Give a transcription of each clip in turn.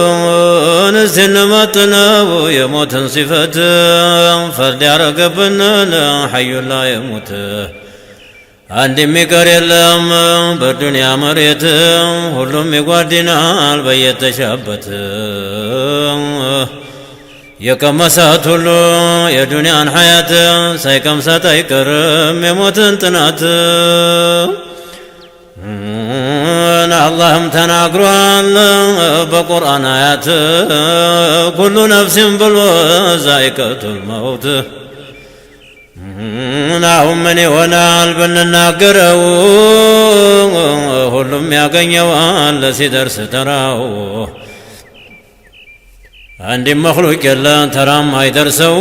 አሁን ስንመጥነው የሞትን ሲፈት ፈርድ ያረገብንን ሐዩላ የሙት አንድ የሚቀር የለም በዱንያ መሬት ሁሉም ይጓድናል በየተሻበት። የቀመሳት ሁሉ የዱንያን ሐያት ሳይቀምሳት አይቀርም የሞትን ጥናት። አላህም ተናግሯል በቁርአን አያት ኩሉ ነፍሲን ብሎ ዛኢቀቱል መውት። አሁን ምን ይሆናል ብንናገረው? ሁሉም ያገኘዋል ሲደርስ ተራው። አንድም መክሉቅ የለም ተራም አይደርሰው፣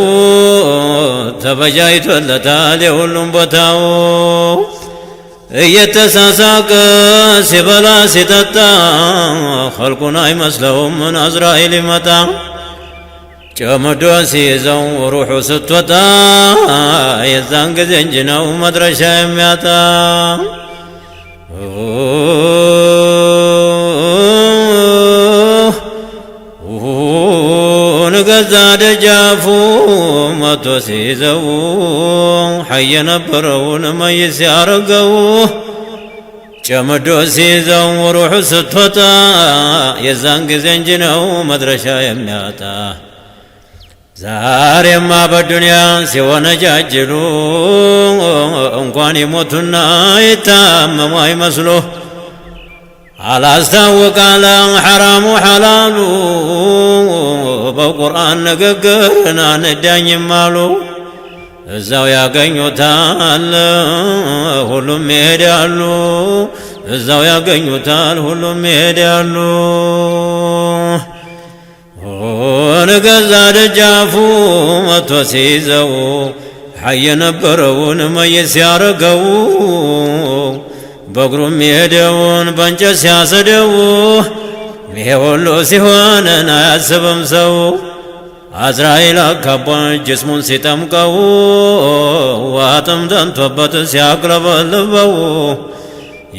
ተበጃጅቶለታል የሁሉም ቦታው። እየተሳሳቀ ሲበላ ሲጠጣ ኸልቁን አይመስለውም ምን አዝራኢል ይመጣ። ጨምዶ ሲይዘው ሩሑ ስትወጣ የዛን ጊዜ እንጂ ነው መድረሻ የሚያጣ። ንገዛ ደጃፉ መቶ ሲይዘው ሐይ የነበረውን መይት ሲያረገው፣ ጨምዶ ሲይዘው ሩሑ ስትወጣ የዛን ጊዜ እንጂ ነው መድረሻ የሚያጣ። ዛሬማ በዱንያ ሲወነጃጅሉ እንኳን ይሞቱና ይታመሙ አይመስሉ። አላስታውቃለ ሐራሙ ሐላሉ በቁርአን ንግግርን አንዳኝም አሉ። እዛው ያገኙታል ሁሉም ይሄዳሉ። እዛው ያገኙታል ሁሉም ይሄዳሉ። ንገዛ ደጃፉ መቶ ሲይዘው ሐይ የነበረውን መይት ሲያረገው፣ በእግሩም የሄደውን በእንጨት ሲያሰደው፣ ይሄ ሁሉ ሲሆንን አያስብም ሰው። አዝራኢል አካቧ ጅስሙን ሲጠምቀው ዋጥም ደንቶበት ሲያቅለበልበው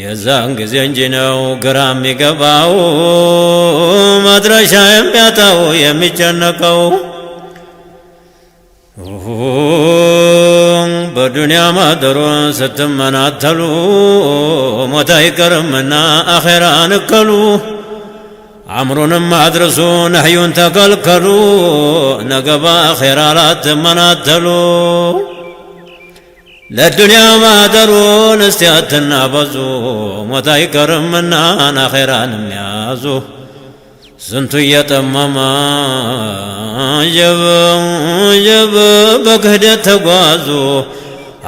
የዛን ጊዜ እንጂ ነው ግራ የሚገባው መድረሻ የሚያጣው የሚጨነቀው። በዱንያ ማደሩን ስትመናተሉ ሞት አይቀርምና አኼራን እከሉ። አምሩንም አድርሱ ነህዩን ተከልከሉ፣ ነገ በአኼራ ላትመናተሉ። ለዱንያ ማደሩን እስቲ አትናበዙ፣ ሞት አይቀርምና አኼራንም ያዙ። ስንቱ እየጠመመ ጀብ ጀብ በክህደት ተጓዙ፣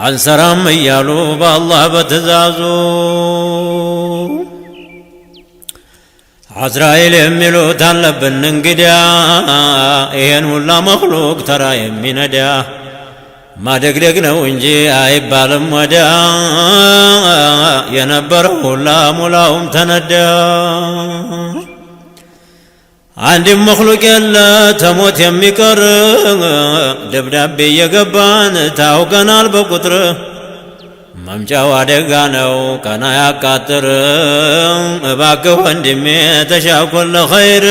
አንሰራም እያሉ በአላህ በትእዛዙ። አዝራኢል የሚሉት አለብን እንግዲያ፣ ይሄን ሁላ መክሉቅ ተራ የሚነዳ ማደግደግ ነው እንጂ አይባልም ወዲያ። የነበረው ሁላ ሙላውም ተነዳ። አንድም መክሉቅ የለ ተሞት የሚቀር፣ ደብዳቤ እየገባን ታውቀናል በቁጥር። መምጫው አደጋ ነው ቀና ያቃጥር። እባክህ ወንድሜ ተሻኮል ለኸይር፣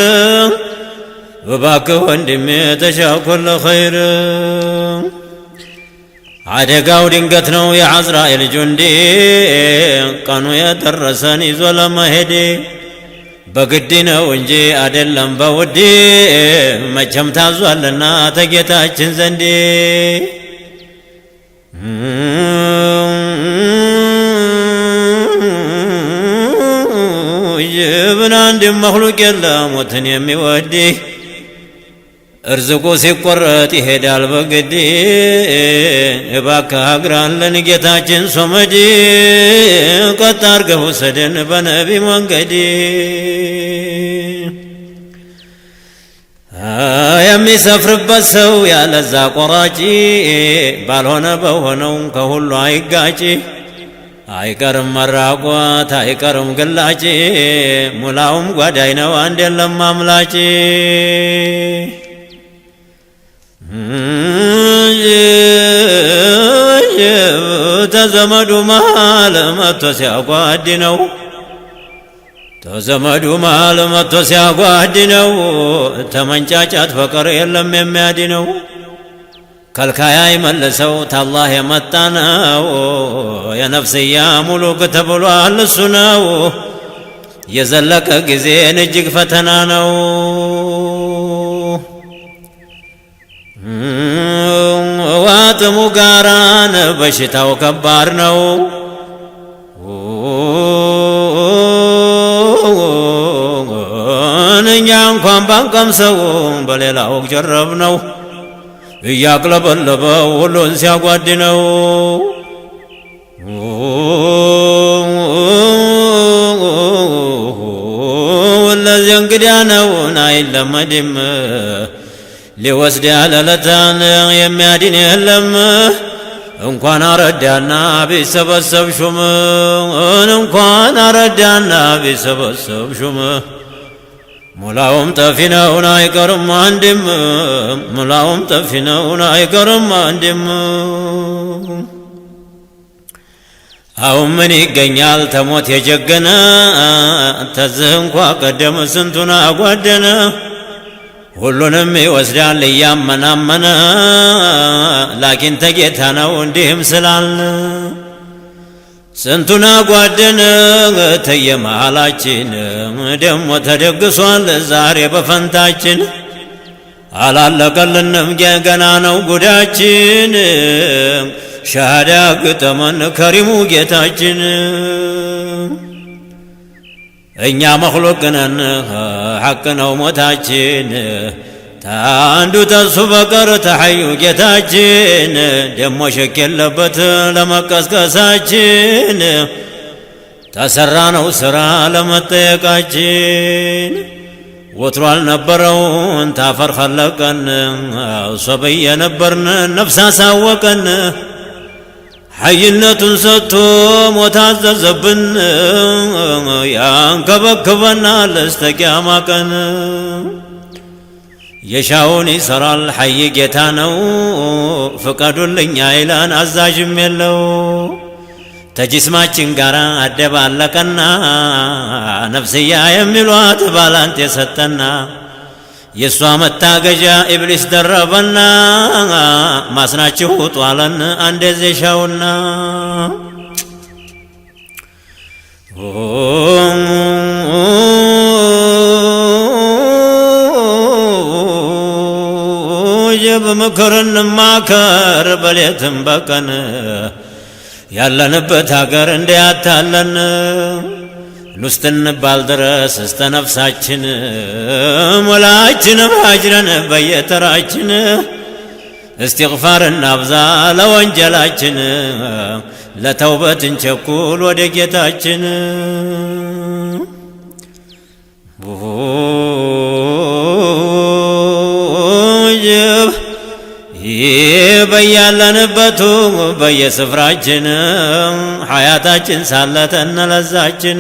እባክህ ወንድሜ ተሻኮል ለኸይር። አደጋው ድንገት ነው የዓዝራኤል ጁንዲ፣ ቀኑ የደረሰን ይዞ ለመሄድ በግድ ነው እንጂ አደለም በውድ፣ መቼም ታዟልና ተጌታችን ዘንድ። ጅብን አንድ መክሉቅ የለ ሞትን የሚወድ፣ እርዝቁ ሲቆረጥ ይሄዳል በግድ። እባክህ አግራለን ጌታችን ሶመድ፣ ቀጥ አርገህ ውሰደን በነቢ መንገድ። የሚሰፍርበት ሰው ያለዛ ቆራጭ፣ ባልሆነ በሆነው ከሁሉ አይጋጭ። አይቀርም መራቆት አይቀርም ግላጭ፣ ሙላውም ጓዳይ ነው አንድ የለም አምላጭ። ተዘመዱ መሃል መጥቶ ሲያጓድ ነው። ተዘመዱ መሃል መጥቶ ሲያጓድነው ተመንጫጫት በቀር የለም የሚያድነው። ከልካያ ይመልሰው ታላህ የመጣ ነው። የነፍስያ ሙሉክ ተብሏል እሱ ነው። የዘለቀ ጊዜን እጅግ ፈተና ነው። ዋጥሙ ጋራን በሽታው ከባድ ነው። እኛ እንኳን ባንቀምሰው በሌላው ጀረብ ነው። እያቅለበለበው ሁሉን ሲያጓድነው። ለዚህ እንግዲያ ነውን አይለመድም። ሊወስድ ያለለታን የሚያድን የለም። እንኳን አረዳና ቢሰበሰብ ሹም፣ እንኳን አረዳና ቢሰበሰብ ሹም፣ ሙላውም ጠፊ ነውን አይቀርም አንድም፣ ሙላውም ጠፊ ነውን አይቀርም አንድም። አሁን ምን ይገኛል ተሞት የጀገነ፣ ተዝህ እንኳ ቀደም ስንቱን አጓደነ። ሁሉንም ይወስዳል እያመናመነ፣ ላኪን ተጌታ ነው እንዲህም ስላልን። ስንቱን አጓደነ ተየመሃላችን፣ ደሞ ተደግሷል ዛሬ በፈንታችን። አላለቀልንም ገና ነው ጉዳችን፣ ሻሃዳ ግጠመን ከሪሙ ጌታችን። እኛ መኽሉቅ ነን ሐቅ ነው ሞታችን፣ ታንዱ ተሱ በቀር ተሐዩ ጌታችን። ደሞ ሸክ የለበት ለመቀስቀሳችን፣ ተሰራነው ስራ ለመጠየቃችን። ወትሮ አልነበረውን ታፈር ኸለቀን፣ ሶብይ የነበርን ነፍስ አሳወቀን። ሐይነቱን ሰጥቶ ሞት አዘዘብን፣ ያንከበክበናል እስከ ቂያማ ቀን። የሻውን ይሰራል ሐይ ጌታ ነው፣ ፍቀዱልኝ አይለን አዛዥም የለው። ተጅስማችን ጋር አደባለቀና፣ ነፍስያ የሚሏት ባላንት የሰጠና። የእሷ መታገዣ ኢብሊስ ደረበና፣ ማስናችሁ ጧለን አንደዜሻውና። ጅብ ምክር እንማከር በሌትም በቀን፣ ያለንበት ሀገር እንዲያታለን። ንስትንባል ድረስ እስተ ነፍሳችን፣ ሙላችንም ሀጅረን በየተራችን። እስትግፋር እናብዛ ለወንጀላችን፣ ለተውበት እንቸኩል ወደ ጌታችን። በያለንበቱ በየስፍራችን፣ ሐያታችን ሳለ ተነለዛችን።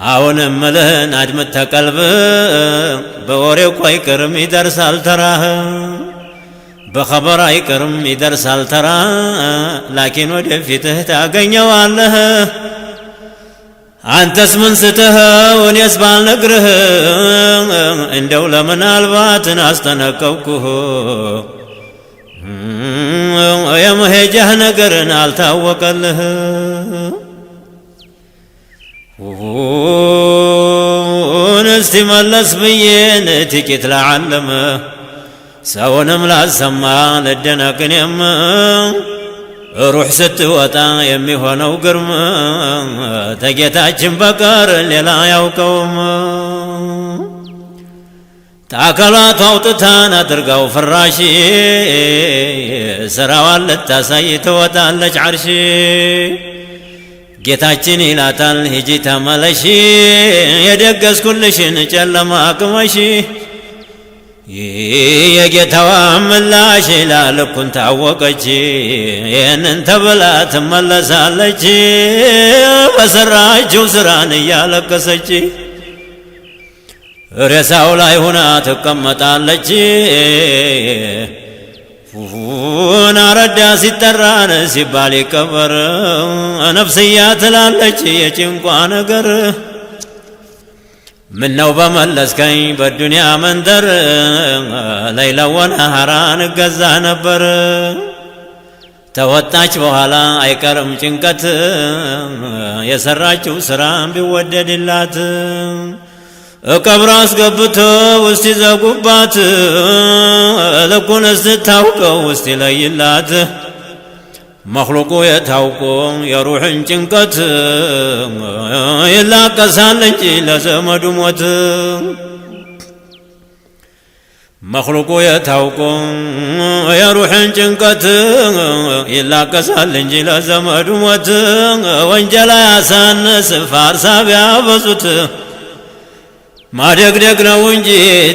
አሁንም ምልህን አድምጥ ተቀልብ፣ በወሬ እኮ አይቀርም ይደርሳል ተራህ። በኸበር አይቀርም ይደርሳል ተራ፣ ላኪን ወደፊትህ ታገኘዋለህ። አንተስ ምን ስትኸው እኔስ ባልነግርህ፣ እንደው ለምናልባትን አስጠነቀቅኩህ። የመሄጃህ ነገርን አልታወቀልህ። እስቲ መለስ ብዬን ጥቂት ለዓለም ሰውንም ላሰማ ልደነቅ እኔም፣ ሩሕ ስትወጣ የሚሆነው ግርም ተጌታችን በቀር ሌላ አያውቀውም። ታከላቱ አውጥታን አድርጋው ፍራሽ፣ ስራዋን ልታሳይ ትወጣለች ዓርሽ። ጌታችን ይላታል ሂጂ ተመለሺ፣ የደገስኩልሽን ጨለማ አቅመሺ። የጌታዋ ምላሽ ላልኩን ታወቀች፣ ይህንን ተብላ ትመለሳለች። በሰራችው ስራን እያለቀሰች ሬሳው ላይ ሁና ትቀመጣለች። ፉን አረዳ ሲጠራን ሲባል ይቀበር፣ ነፍስያ ትላለች የጭንቋ ነገር። ምነው በመለስከኝ በዱንያ መንደር ليلا ونهارا እገዛ ነበር። ተወጣች በኋላ አይቀርም ጭንቀት የሰራችው ስራ ቢወደድላት ቀብር አስገብተው እስቲ ዘጉባት ልኩን እስታውቀው እስቲ ለይላት መክሉቁ የታውቆ የሩሕን ጭንቀት ይላቀሳል እንጂ ለዘመዱ ሞት መክሉቁ የታውቆ የሩሕን ጭንቀት ይላቀሳል እንጂ ለዘመዱ ሞት ወንጀላ ያሳንስ ፋርሳ ቢያበዙት ማደግደግ ነው እንጂ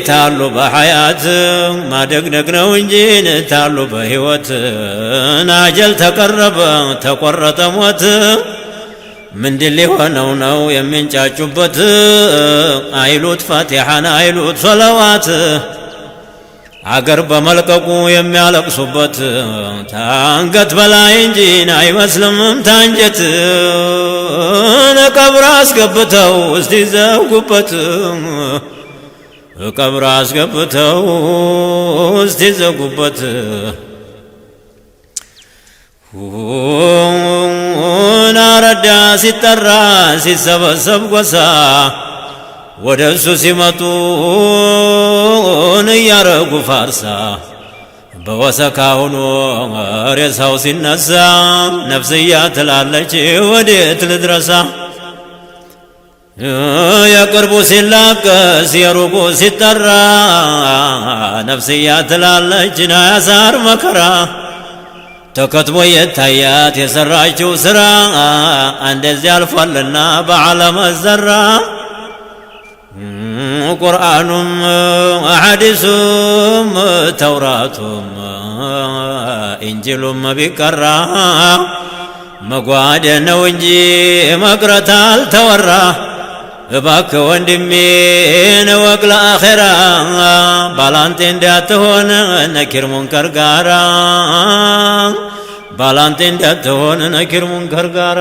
ታሉ በሐያት ማደግደግ ነው እንጂ ታሉ በሕይወት ናጀል ተቀረበ ተቆረጠ ሞት ምንድን ሊሆነው ነው የሚንጫጩበት አይሉት ፋቲሓን አይሉት ሶለዋት አገር በመልቀቁ የሚያለቅሱበት ታንገት በላይ እንጂ አይመስልምም ታንጀት ቀብር አስገብተው እስቲ ዘጉበት ቀብር አስገብተው እስቲ ዘጉበት ናረዳ ሲጠራ ሲሰበሰብ ጎሳ ወደ እሱ ሲመጡን እያረጉ ፋርሳ በወሰካ ሆኖ ሬሳው ሲነሳ ነፍስያ ትላለች ወዴት ልድረሳ? የቅርቡ ሲላቀስ የሩቁ ሲጠራ ነፍስያ ትላለች ናያሳር መከራ ተከትቦ የታያት የሰራችው ስራ እንደዚህ አልፏልና በዓለም ዘራ ቁርአኑም ሐዲሱም ተውራቱም ኢንጂሉም ቢቀራ መጓደል ነው እንጂ መቅረት አልተወራ። እባክህ ወንድሜ እወቅ ለአኼራ ባላንጤ እንዳትሆን ነኪር ሙንከር ጋራ ባላንጤ እንዳትሆን ነኪር ሙንከር ጋራ።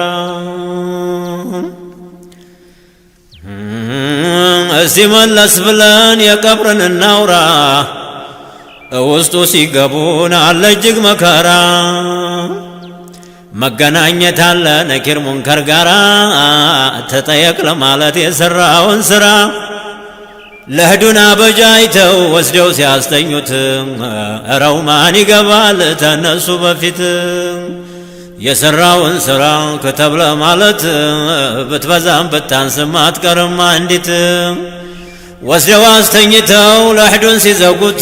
እስቲ መለስ ብለን የቀብርን እናውራ ውስጡ ሲገቡን አለ እጅግ መከራ። መገናኘት አለ ነኪር ሙንከር ጋራ ተጠየቅ ለማለት የሰራውን ስራ ለህዱን አበጃይተው ወስደው ሲያስተኙት እረው ማን ይገባል ተነሱ በፊት የሰራውን ስራ ከተብለ ማለት ብትበዛም ብታንስም አትቀርም አንዲት። ወስደው አስተኝተው ለሕዱን ሲዘጉት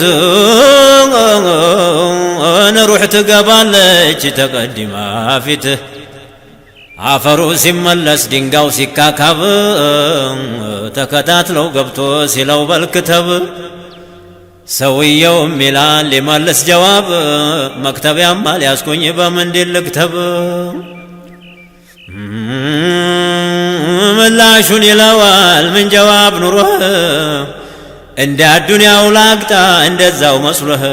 ሩሕ ትገባለች ተቀዲማ ፊት። አፈሩ ሲመለስ ድንጋው ሲካካብ ተከታትለው ገብቶ ሲለው በልክተብ ሰውየውም ይላል ሊመልስ ጀዋብ መክተቢያም አልያዝኩኝ በምንድን ልክተብ? ምላሹን ይለዋል ምን ጀዋብ ኑሮህ እንደ አዱንያው ላግጣ እንደዛው መስሎህ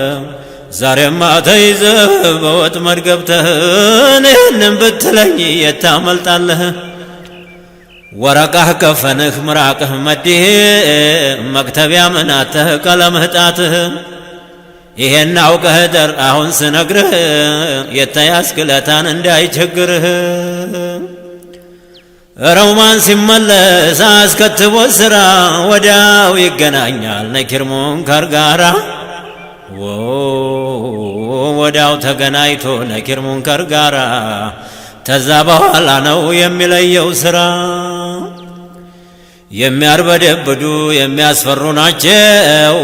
ዛሬማ ተይዘህ በወጥመድ ገብተህ ይህንን ብትለኝ የታመልጣለህ? ወረቃህ ከፈንህ ምራቅህ መዲህ መክተቢያ ምናተህ ቀለምህ ጣትህ ይሄን አውቀህ ደር አሁን ስነግርህ የተያዝክ ለታን እንዳይቸግርህ። ረውማን ሲመለስ አስከትቦ ስራ ወዲያው ይገናኛል ነኪር ሙንከር ጋራ ወዲያው ተገናኝቶ ነኪር ሙንከር ጋራ ተዛ በኋላ ነው የሚለየው ስራ። የሚያርበደብዱ የሚያስፈሩ ናቸው።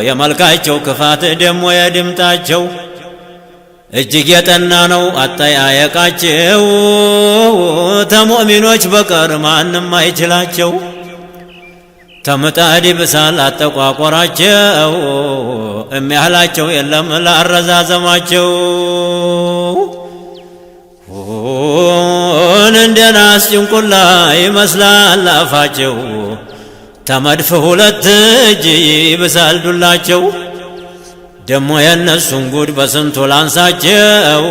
የመልካቸው ክፋት ደሞ የድምጣቸው እጅግ የጠና ነው አጠያየቃቸው። ተሙእሚኖች በቀር ማንም አይችላቸው። ተምጣድ ይብሳል አጠቋቆራቸው። የሚያህላቸው የለም ላረዛዘማቸው። እንደ ናስ ጭንቁላ ይመስላል አፋቸው። ተመድፍ ሁለት እጅ ይብሳል ዱላቸው። ደሞ የእነሱን ጉድ በስንቱ ላንሳቸው።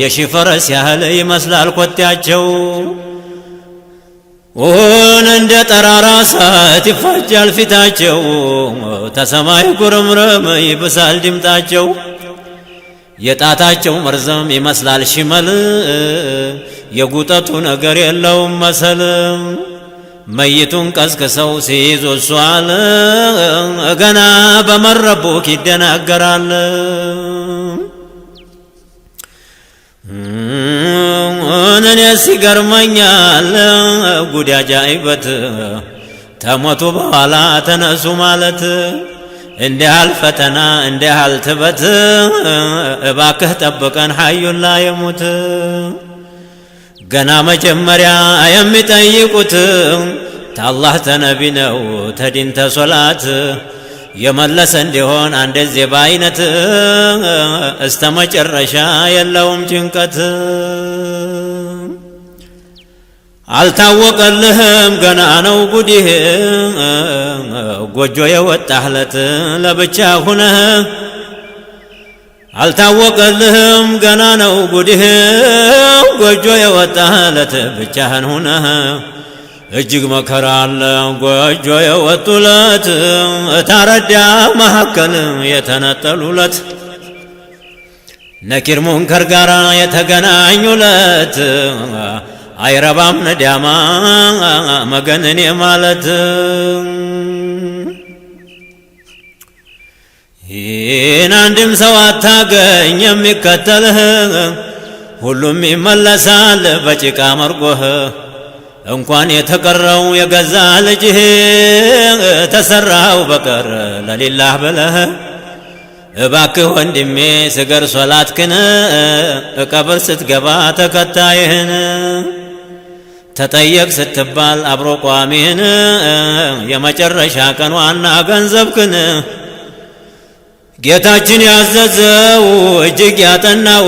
የሺ ፈረስ ያህል ይመስላል ኮቴያቸው። እንደ ጠራራ እሳት ይፋጃል ፊታቸው፣ ተሰማይ ጉርምርም ይብሳል ድምጣቸው። የጣታቸው መርዘም ይመስላል ሽመል፣ የጉጠቱ ነገር የለውም መሰል። መይቱን ቀስቅሰው ሲይዙ እሷል ገና በመረቡክ ይደናገራል። እኔስ ይገርመኛል ጉድ አጃኢበት፣ ተሞቱ በኋላ ተነሱ ማለት፣ እንዲህ ያህል ፈተና እንዲህ ያህል ትበት፣ እባክህ ጠብቀን ሐዩን ላ የሙት። ገና መጀመሪያ የሚጠይቁት ታላህ ተነቢ ነው ተዲን ተሶላት፣ የመለሰ እንዲሆን አንደዚህ በአይነት እስተ መጨረሻ የለውም ጭንቀት። አልታወቀልህም ገና ነው ጉዲህ፣ ጎጆ የወጣህለት ለብቻ ሁነህ። አልታወቀልህም ገና ነው ጉዲህ፣ ጎጆ የወጣህለት ብቻህን ሁነህ። እጅግ መከራ አለ ጎጆ የወጡለት፣ ታረዳ መካከል የተነጠሉለት፣ ነኪር ሙንከር ጋራ የተገናኙለት፣ አይረባም ነዳማ መገንኔ ማለት። ይህን አንድም ሰው አታገኝ የሚከተልህ፣ ሁሉም ይመለሳል በጭቃ መርጎህ። እንኳን የተቀረው የገዛ ልጅህ ተሰራው በቀር ለሊላህ ብለህ። እባክህ ወንድሜ ስገር ሶላትክን፣ እቀብር ስትገባ ተከታይህን፣ ተጠየቅ ስትባል አብሮ ቋሚህን፣ የመጨረሻ ቀን ዋና ገንዘብክን። ጌታችን ያዘዘው እጅግ ያጠናው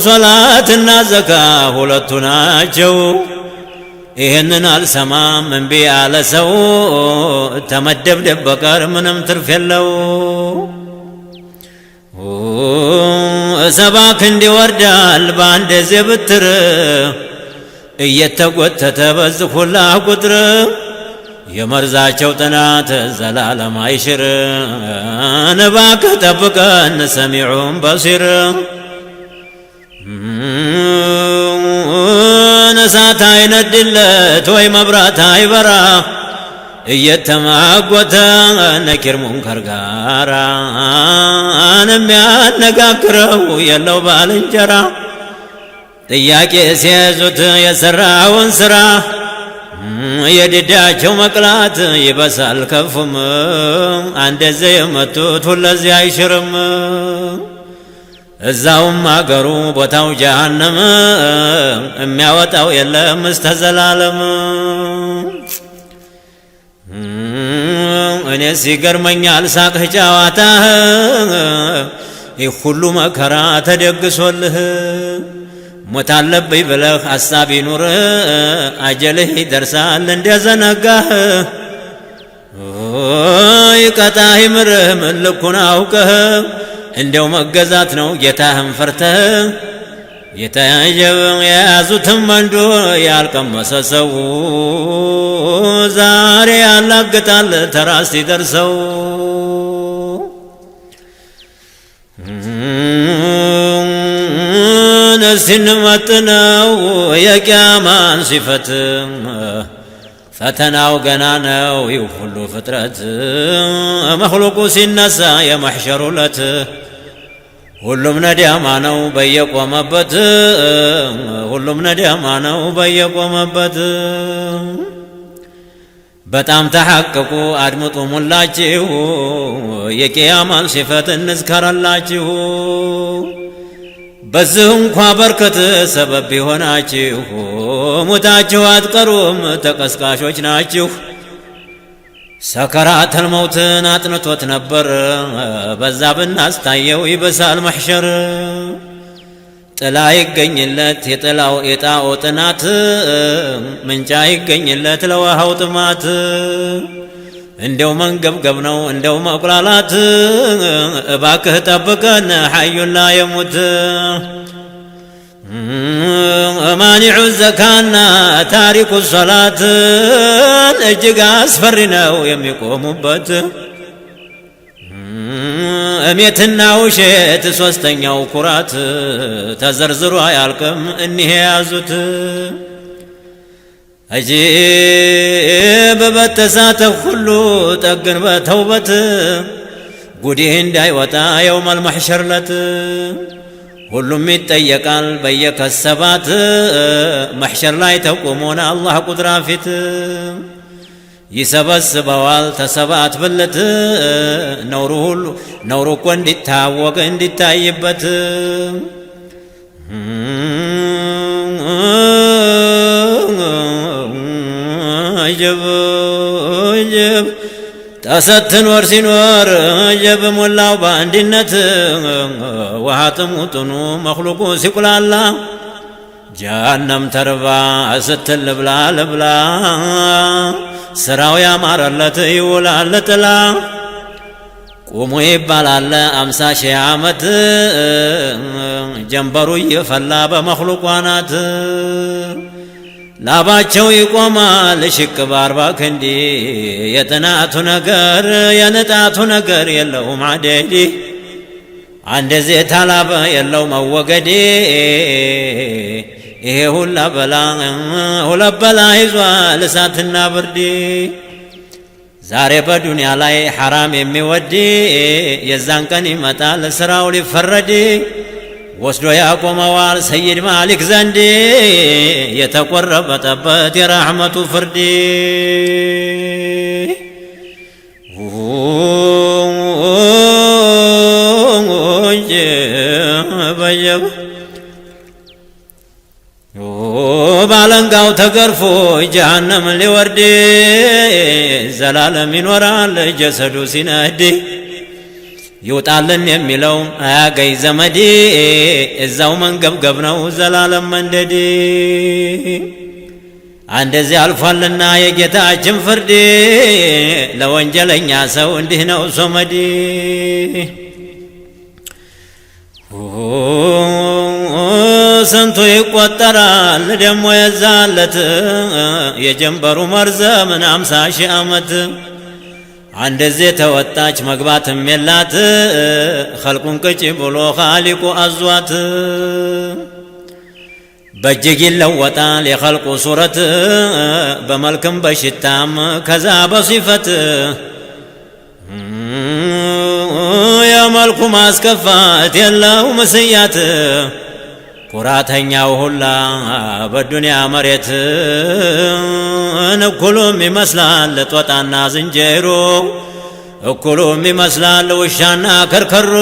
ሶላትና ዘካ ሁለቱ ናቸው። ይህንን አልሰማም እምቢ ያለ ሰው ተመደብደብ በቀር ምንም ትርፍ የለው። ሰባ ክንድ ይወርዳል በአንድ ዜ ብትር፣ እየተጎተተ በዚህ ሁላ ቁጥር፣ የመርዛቸው ጥናት ዘላለም አይሽር። እባክህ ጠብቀን ሰሚዑን በሲር። እሳት አይነድለት ወይ መብራት አይበራ፣ እየተማጎተ ነኪር ሙንከር ጋራ የሚያነጋግረው የለው ባልንጀራ። ጥያቄ ሲያዙት የሰራውን ስራ፣ የድዳቸው መቅላት ይበሳል ከፉም፣ አንደዚህ የመቱት ሁለዚህ አይሽርም። እዛውም አገሩ ቦታው ጀሃነም፣ የሚያወጣው የለም እስከ ዘላለም። እኔስ ይገርመኛል ሳቅህ ጨዋታህ፣ ይህ ሁሉ መከራ ተደግሶልህ፣ ሞት አለብኝ ብለህ ሐሳብ ይኑር፣ አጀልህ ይደርሳል እንደዘነጋህ። ይቀጣህ ይምርህ ምን ልኩን አውቀህ፣ እንደው መገዛት ነው ጌታህን ፈርተህ። የተያየው የያዙትም መንዶ ያልቀመሰ ሰው፣ ዛሬ ያላግጣል ተራ ሲደርሰው። እስቲ እንመጥነው የቅያማን ሲፈት፣ ፈተናው ገና ነው ይህ ሁሉ ፍጥረት፣ መክሉቁ ሲነሳ የመሕሸሩ ዕለት፣ ሁሉም ነዳማ ነው በየቆመበት፣ ሁሉም ነዳማ ነው በየቆመበት። በጣም ተሐቅቁ አድምጡ ሙላችሁ፣ የቅያማን ሲፈት እንዝከረላችሁ። በዚህ እንኳ በርከት ሰበብ ቢሆናችሁ፣ ሙታችሁ አትቀሩም ተቀስቃሾች ናችሁ። ሰከራተል መውትን አጥንቶት ነበር፣ በዛ ብናስታየው ይበሳል መሕሸር። ጥላ ይገኝለት የጥላው የጣኦ ጥናት፣ ምንጫ ይገኝለት ለውሃው ጥማት። እንደው መንገብገብ ነው እንደው መቁላላት፣ እባክህ ጠብቀን ሐዩን ላ የሙት። ማኒዑ ዘካና ታሪኩ ሶላትን እጅግ አስፈሪ ነው የሚቆሙበት። እሜትና ውሸት ሶስተኛው ኩራት ተዘርዝሮ አያልቅም እኒህ የያዙት። አጂብ በተሳተፍ ሁሉ ጠግን በተውበት ጉዲህ እንዳይወጣ የውመል መሕሸር ለት ሁሉም ይጠየቃል በየከሰባት መሕሸር ላይ ተቁሞን አላህ ቁድራ ፊት ይሰበስበዋል ተሰባት ብልት ነውሩ ሁሉ ነውሩ እኮ እንዲታወቅ እንዲታይበት። ጀብ ጀብ ተሰትኖር ሲኖር ጀብ ሞላው በአንድነት ውሃ ጥሙ ጥኑ መክሉቁ ሲቁላላ ጀሃነም ተርባ ስትል ልብላ ልብላ ስራው ያማረለት ይውላል ጥላ። ቁሙ ይባላል 50,000 ዓመት ጀንበሩ እየፈላ በመክሉቋ ናት። ላባቸው ይቆማል ሽቅብ 40 ክንዲ የጥናቱ ነገር የንጣቱ ነገር የለውም አደዲ አንደዚህ ታላበ የለው መወገዴ። ይሄ ሁላ በላ ሁለት በላ ይዟል እሳትና ብርድ። ዛሬ በዱንያ ላይ ሐራም የሚወድ የዛን ቀን ይመጣል ስራው ሊፈረድ ወስዶ ያቆመዋል ሰይድ ማሊክ ዘንድ የተቆረበጠበት የራሕመቱ ፍርድ። ባለንጋው ተገርፎ ጀሃነም ሊወርድ ዘላለም ይኖራል ጀሰዱ ሲነድ ይውጣልን የሚለው አያገኝ ዘመዴ እዛው መንገብገብ ነው ዘላለም መንደዴ። አንደዚህ አልፏልና የጌታችን ፍርድ ለወንጀለኛ ሰው እንዲህ ነው ሶመዴ። ስንቱ ይቆጠራል ደሞ የዛለት የጀንበሩ መርዘምን 50,000 ዓመት አንደዚህ ተወጣች መግባትም የላት ኸልቁን ቅጭ ብሎ ኻሊቁ አዟት። በእጅግ ይለወጣል የኸልቁ ሱረት በመልክም በሽታም ከዛ በሲፈት የመልኩ ማስከፋት የለው ምስያት። ኩራተኛው ሁላ በዱንያ መሬት እኩሉም ይመስላል ጦጣና ዝንጀሮ እኩሉም ይመስላል ውሻና ከርከሮ።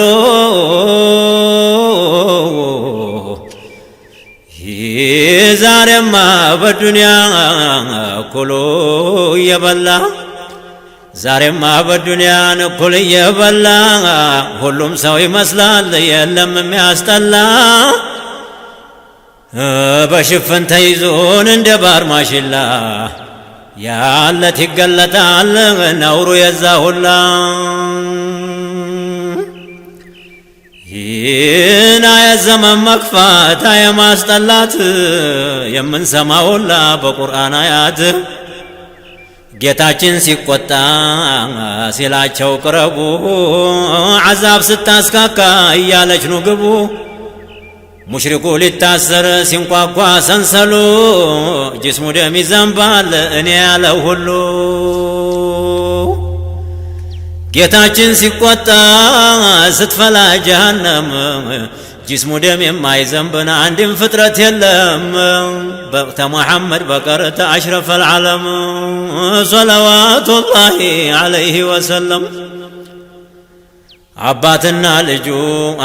ዛሬማ በዱንያ እኩሉ እየበላ ዛሬማ በዱንያን እኩል እየበላ ሁሉም ሰው ይመስላል የለም የሚያስጠላ። በሽፍን ተይዞን እንደ ባር ማሽላ ያለት ይገለጣል ነውሩ የዛ ሁላ። ይህን የዘመን መክፋት የማስጠላት የምንሰማው ሁላ በቁርአን አያት ጌታችን ሲቆጣ ሲላቸው ቅረቡ ዓዛብ ስታስካካ እያለች ኑ ግቡ። ሙሽሪኩ ሊታሰር ሲንኳኳ ሰንሰሉ ጅስሙ ደም ይዘንባል እኔ ያለው ሁሉ። ጌታችን ሲቆጣ ስትፈላ ጀሃነም ጅስሙ ደም የማይዘንብን አንድም ፍጥረት የለም ተሙሐመድ በቀር ተአሽረፈ ልዓለም ሰለዋቱላሂ ዐለይሂ ወሰለም። አባትና ልጁ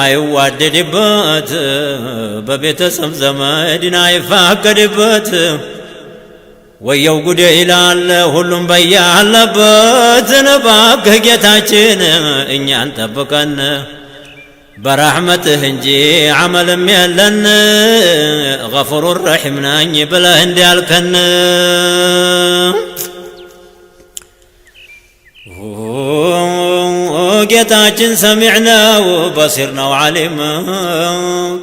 አይዋደድበት በቤተሰብ ዘመድን አይፋቀድበት። ወየው ጉዴ ይላል ሁሉም በያለበት እባክህ ጌታችን እኛን ጠብቀን በረሕመትህ እንጂ ዓመልም የለን ገፉሩ ረሒም ነኝ ብለህ እንዲያልከን። ጌታችን ሰሚዕ ነው፣ በሲር ነው፣ ዓሊም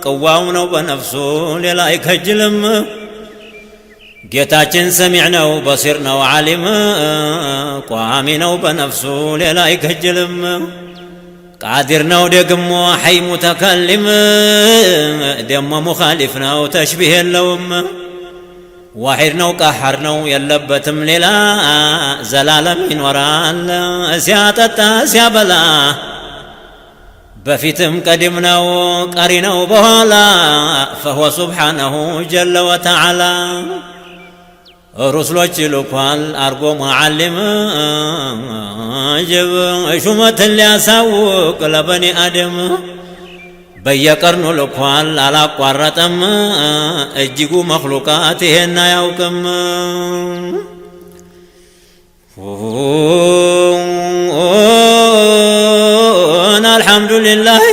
ቅዋው ነው በነፍሱ ሌላ አይከጅልም። ጌታችን ሰሚዕ ነው፣ በሲር ነው፣ ዓሊም ቋሚ ነው በነፍሱ ሌላ አይከጅልም። ቃዲር ነው ደግሞ ሐይ ሙተከሊም ደሞ ሙኻሊፍ ነው ተሽቢህ የለውም። ዋሒድ ነው ቀሐር ነው የለበትም ሌላ ዘላለም ይኖራል ሲያጠጣ ሲያበላ በፊትም ቀዲም ነው ቀሪ ነው በኋላ ፈሁወ ሱብሓነሁ ጀለ ወተዓላ። ሩስሎች ልኳል አርጎ ሙዓሊም ጅብ ሹመትን ሊያሳውቅ ለበኒ አደም በየቀርኑ ልኳል አላቋረጠም። እጅጉ መክሉቃት ይሄን አያውቅም። አልሐምዱሊላህ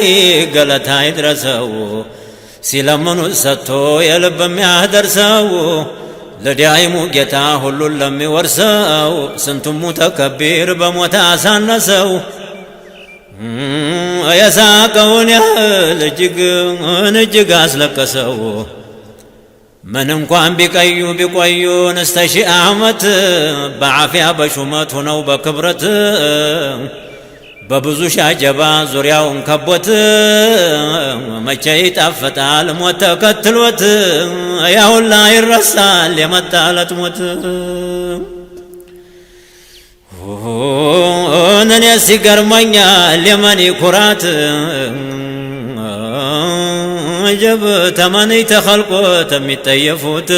ገለታ ይድረሰው ሲለምኑት ሰጥቶ የልብ የሚያደርሰው ለዳይሙ ጌታ ሁሉን ለሚወርሰው ስንቱም ሙተከቢር በሞት አሳነሰው። የሳቀውን ያህል እጅግ አስለቀሰው። ምን እንኳን ቢቀዩ ቢቆዩን እስተ ሺህ ዓመት በዓፊያ በሹመት ሆነው በክብረት በብዙ ሻጀባ ዙሪያውን ከቦት መቼ ይጣፍጣል ሞት ተከትሎት ያሁላ ይረሳል የመጣለት ሞት። እኔ ሲገርመኛል የመኒ ኩራት ጀብ ተመኒ ተኸልቆ ተሚጠየፉት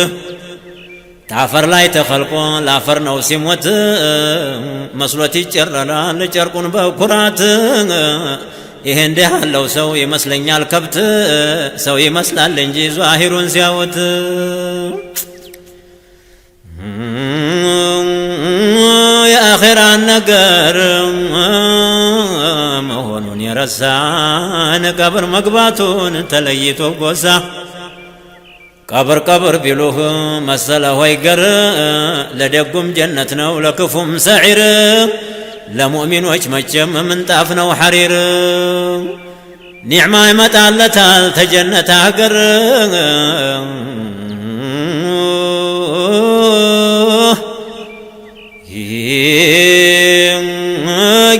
ታፈር ላይ ተኸልቆ ላፈር ነው ሲሞት መስሎት ይጨረራል ጨርቁን በኩራት። ይሄ እንዲህ ያለው ሰው ይመስለኛል ከብት ሰው ይመስላል እንጂ ዛሂሩን ሲያዩት። የአኼራን ነገር መሆኑን የረሳን ቀብር መግባቱን ተለይቶ ጎሳ ቀብር ቀብር ቢሉህ መሰለ ሆይ ገር ለደጉም ጀነት ነው ለክፉም ሰዒር ለሙእሚኖች መቼም ምንጣፍ ነው ሐሪር ኒዕማ ይመጣለታል ተጀነት አገር።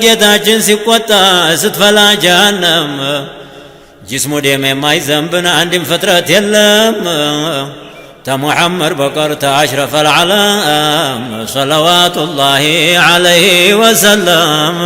ጌታችን ሲቆጣ ስትፈላ ጀሃነም ጅስሙ ደም የማይዘንብን አንድም ፍጥረት የለም ተሙሐመድ በቀር ተአሽረፈ ልዓለም ሰለዋቱላሂ ዓለይሂ ወሰለም።